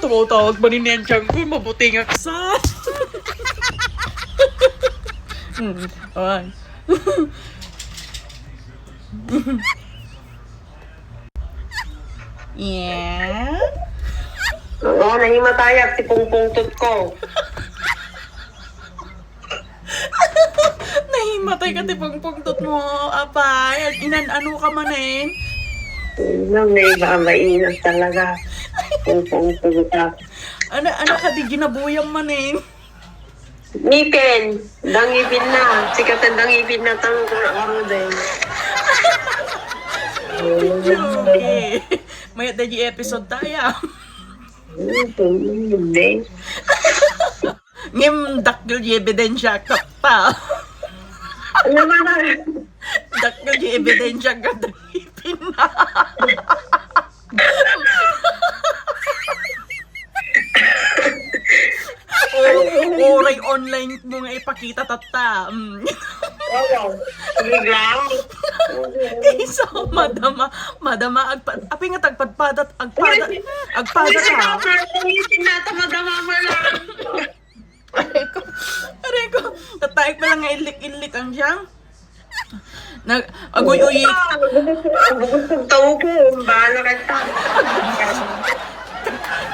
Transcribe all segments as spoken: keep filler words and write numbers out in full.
Tumawag pa rin yan, tiyan ko, mabuti nga kasal. Hmm, awan. Yeah? Oo, nahimatayak si pungpungtot ko. Nahimatay ka ti pungpungtot mo, apay. Inan-ano ka manen? Nang naiba, maingat talaga. Pungpungtot ka. Ana, ana ka di ginabuyam manen? Ngipin. Dangipin na. Sikatan dangipin na tang aruden. Okay. Mayat da di episode tayo. Hindi. Ngem dakkel di ebidensya, tatta. Ano man ang Dakkel di ebidensya, kada ngipin na. O, uray online mo nga ipakita, tatta. Mm. Oo. Sige lang. Iso, madama, madama, agpa-, apay nga tagpadpadat, agpada, agpada ka. Nata, madama mo lang. Aray ko, aray ko. Tataek pa lang nga ilik-ilik ang siyang. Nag-, aguy-uyi. Ang gusto, ang gusto, tao ko. Bahala ka ta.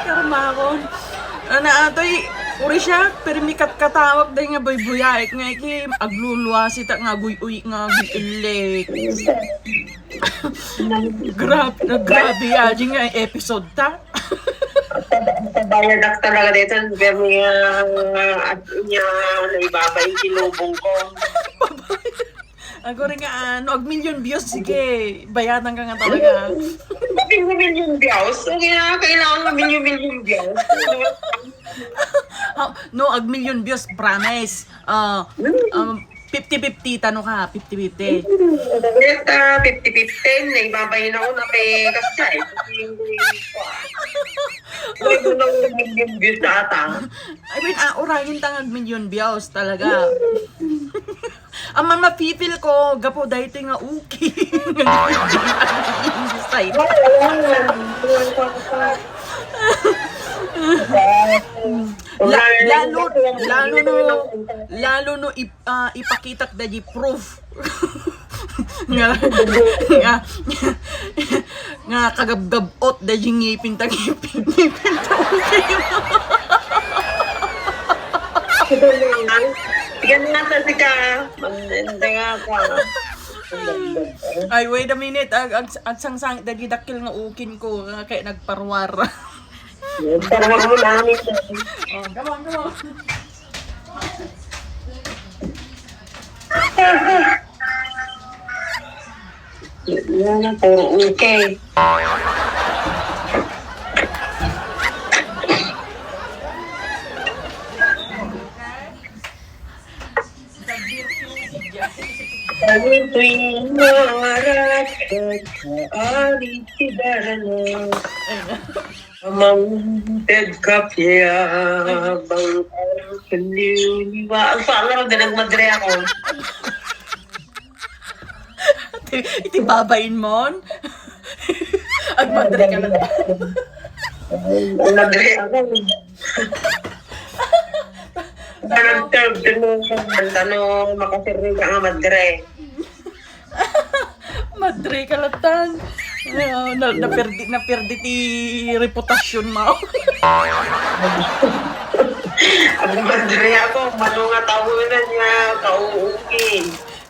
Karmakon. Ana atoy, uri siya, pero may katkatawag dahil nga buybuyaek nga iki, agluluwasi ta nga aguy-uyi nga aguy-ilik. Grabe, grabe ya, di nga episode ta. Pabayadak talaga dito, pero niya, at niya, naibabay yung kilubong ko. Ako rin nga, ano, ag million views, sige, bayadan ka nga talaga. Million, million views? So, kaya kailangan nga million, million views. Ah, no, ag million views, promise. Ah, um, fifty fifty, tano ka, fifty fifty. Ita, fifty fifty, naibabay na ko na pe, kasi ay, hindi ko, ah. Ay, ko nang million views ata. I mean, ah, urayan ta nga million views talaga. Ang mga feel ko, gapo dahil ito nga okay. Ay, La-, lalo, lalo no, lalo no ip-, ah, ipakitak da di proof. Nga, nga, nga kagabgabot da di ngipin ta ngipin, ngipin ta okay. Sige nga, sa sika. Hindi nga ako, ah. Ay, wait a minute. Ag-, ag-, agsangsang, dagidakkel nga ukin ko, nga kaya nagparwar. Parwar mo na, amigo. Oh, come on, come on. Yan na, puro okay. Ang tuwing marapat ka, ari ti darana. Mamangted ka pia, bang ang kaliw-liwa. Ang pangarap na nagmadre ako. Iti, iti babain mon? Agmadre ka na. Madre ako. Nagtag, ano, makasirri ka nga madre. Madre ka latan. Ah, na, naperdi, naperdi ti reputasyon mo. Ang madre ako, mano nga tao na niya, kauuki.